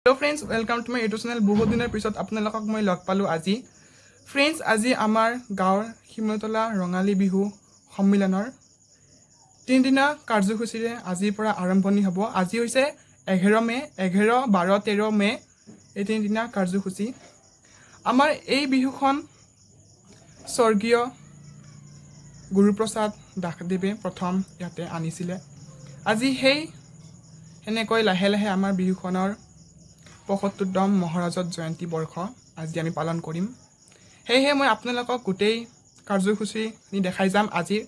Hello friends, welcome to my YouTube channel. বহুত দিনৰ পিছত আপোনালোকক মই লগ পালোঁ আজি। ফ্ৰেণ্ডছ, আজি আমাৰ গাঁৱৰ শিমলতলা ৰঙালী বিহু সন্মিলনৰ তিনিদিনীয়া কাৰ্যসূচীৰে আজিৰ পৰা আৰম্ভণি হ'ব। আজি হৈছে 11 মে'। 11, 12, 13 মে' এই তিনিদিনীয়া কাৰ্যসূচী। আমাৰ এই বিহুখন স্বৰ্গীয় গুৰুপ্ৰসাদ দাসদেৱে প্ৰথম ইয়াতে আনিছিলে। আজি সেই সেনেকৈ লাহে লাহে আমাৰ বিহুখনৰ 75তম মহাৰাজত জয়ন্তী বৰ্ষ আজি আমি পালন কৰিম। সেয়েহে মই আপোনালোকক গোটেই কাৰ্যসূচীখিনি দেখাই যাম আজিৰ।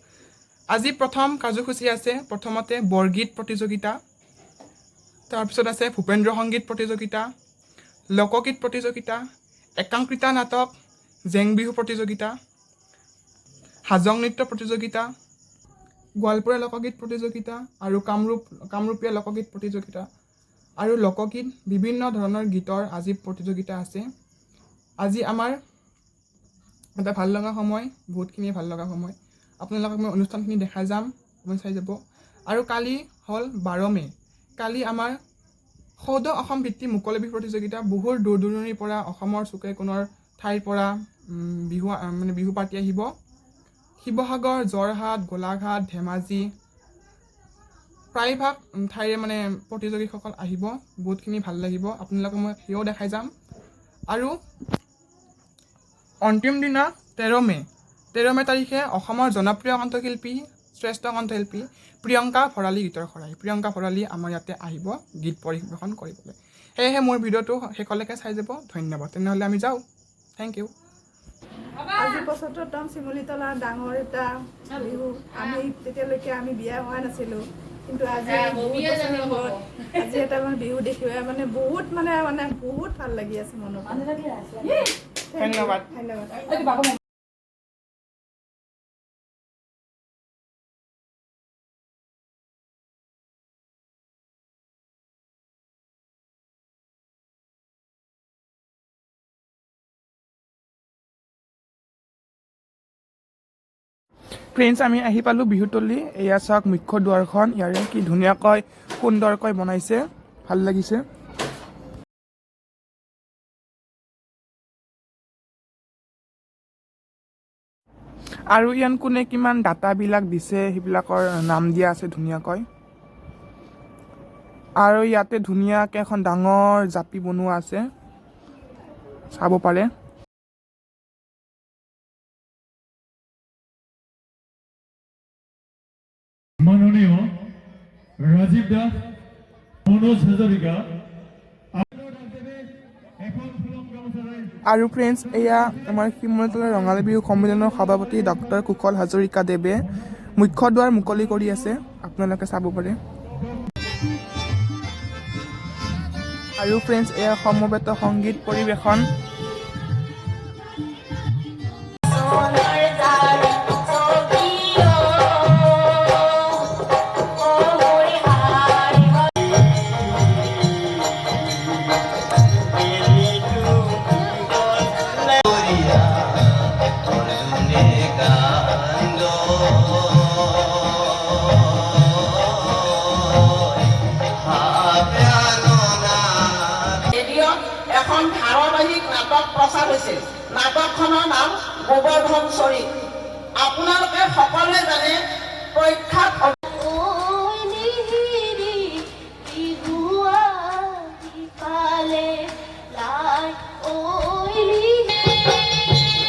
আজি প্ৰথম কাৰ্যসূচী আছে, প্ৰথমতে বৰগীত প্ৰতিযোগিতা, তাৰপিছত আছে ভূপেন্দ্ৰ সংগীত প্ৰতিযোগিতা, লোকগীত প্ৰতিযোগিতা, একাংকিতা নাটক, জেং বিহু প্ৰতিযোগিতা, হাজং নৃত্য প্ৰতিযোগিতা, গোৱালপৰীয়া লোকগীত প্ৰতিযোগিতা আৰু কামৰূপীয়া লোকগীত প্ৰতিযোগিতা আৰু লোকগীত, বিভিন্ন ধৰণৰ গীতৰ আজি প্ৰতিযোগিতা আছে। আজি আমাৰ এটা ভাল লগা সময়, বহুতখিনি ভাল লগা সময়। আপোনালোকক মই অনুষ্ঠানখিনি দেখাই যাম, আপুনি চাই যাব। আৰু কালি হ'ল 12 মে'। কালি আমাৰ সদৌ অসম ভিত্তিক মুকলি বিহু প্ৰতিযোগিতা। বহুত দূৰ দূৰণিৰ পৰা, অসমৰ চুকে কোণৰ ঠাইৰ পৰা বিহু মানে বিহু পাৰ্টি আহিব। শিৱসাগৰ, যোৰহাট, গোলাঘাট, ধেমাজি প্ৰায়ভাগ ঠাইৰে মানে প্ৰতিযোগীসকল আহিব। বহুতখিনি ভাল লাগিব। আপোনালোকক মই সেয়াও দেখাই যাম। আৰু অন্তিম দিনা 13 মে', 13 মে' তাৰিখে অসমৰ জনপ্ৰিয় কণ্ঠশিল্পী, শ্ৰেষ্ঠ কণ্ঠশিল্পী প্ৰিয়ংকা ভৰালী, গীতৰ শৰাই প্ৰিয়ংকা ভৰালী আমাৰ ইয়াতে আহিব গীত পৰিৱেশন কৰিবলৈ। সেয়েহে মোৰ ভিডিঅ'টো শেষলৈকে চাই যাব। ধন্যবাদ। তেনেহ'লে আমি যাওঁ। Thank you. আজি 75তম শিমলীতলাৰ ডাঙৰ এটা বিহু। আমি তেতিয়ালৈকে আমি বিয়া হোৱা নাছিলোঁ, কিন্তু আজি বহুত বছৰৰ মূৰত আজি এটা মানে বিহু দেখিব মানে বহুত মানে মানে বহুত ভাল লাগি আছে মনত। ধন্যবাদ। ধন্যবাদ। ফ্ৰেণ্ডছ, আমি আহি পালোঁ বিহুতলী। এয়া চাওক মুখ্য দুৱাৰখন ইয়াৰে, কি ধুনীয়াকৈ সুন্দৰকৈ বনাইছে, ভাল লাগিছে। আৰু ইয়াত কোনে কিমান ডাটাবিলাক দিছে, সেইবিলাকৰ নাম দিয়া আছে ধুনীয়াকৈ। আৰু ইয়াতে ধুনীয়াকৈ এখন ডাঙৰ জাপি বনোৱা আছে, চাব পাৰে। মাননীয় ৰাজীৱ দাস, মনোজ হাজৰিকা এখন ফুলম গামোচাৰে। আৰু ফ্ৰেণ্ডছ, এয়া আমাৰ শিমলতলা ৰঙালী বিহু সন্মিলনৰ সভাপতি ডক্টৰ কুশল হাজৰিকা দেৱে মুখ্য দুৱাৰ মুকলি কৰি আছে, আপোনালোকে চাব পাৰে। আৰু ফ্ৰেণ্ডছ, এয়া সমবেত সংগীত পৰিৱেশন। সোণৰ তাৰ ছবিও অ মোৰ হাৰি। বেলিটো গ'ল অৰ্জুনে কান্দ। ৰেডিঅ'ত এখন ধাৰাবাহিক নাটক প্ৰচাৰ হৈছিল। নাটকখনৰ নাম গোবৰ্ধন চৰিত। আপোনালোকে সকলোৱে জানে, প্ৰখ্যাত ঐ লিহিৰি বিহুৱা সিফালে লাই ঐ লিহিৰি নাহিব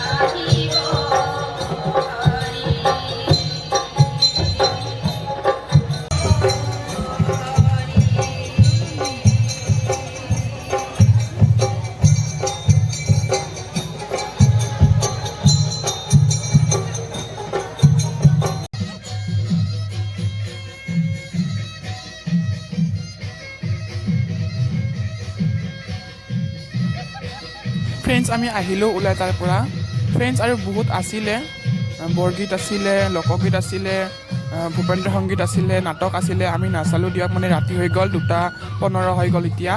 হৰি। ফ্ৰেণ্ডছ, আমি আহিলোঁ ওলাই তাৰ পৰা। ফ্ৰেণ্ডছ, আৰু বহুত আছিলে, বৰগীত আছিলে, লোকগীত আছিলে, ভূপেন্দ্ৰ সংগীত আছিলে, নাটক আছিলে। আমি নাচালোঁ দিয়ক, মানে ৰাতি হৈ গ'ল, 2:15 হৈ গ'ল। এতিয়া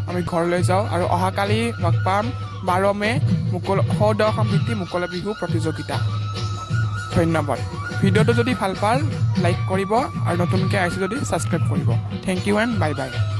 আমি ঘৰলৈ যাওঁ আৰু অহাকালি লগ পাম, 12 মে' মুকল সদৌ অসম ভিত্তিক মুকলি বিহু প্ৰতিযোগিতা। ধন্যবাদ। ভিডিঅ'টো যদি ভাল পাল, লাইক কৰিব আৰু নতুনকৈ আহিছে যদি ছাবস্ক্ৰাইব কৰিব। Thank you and bye bye.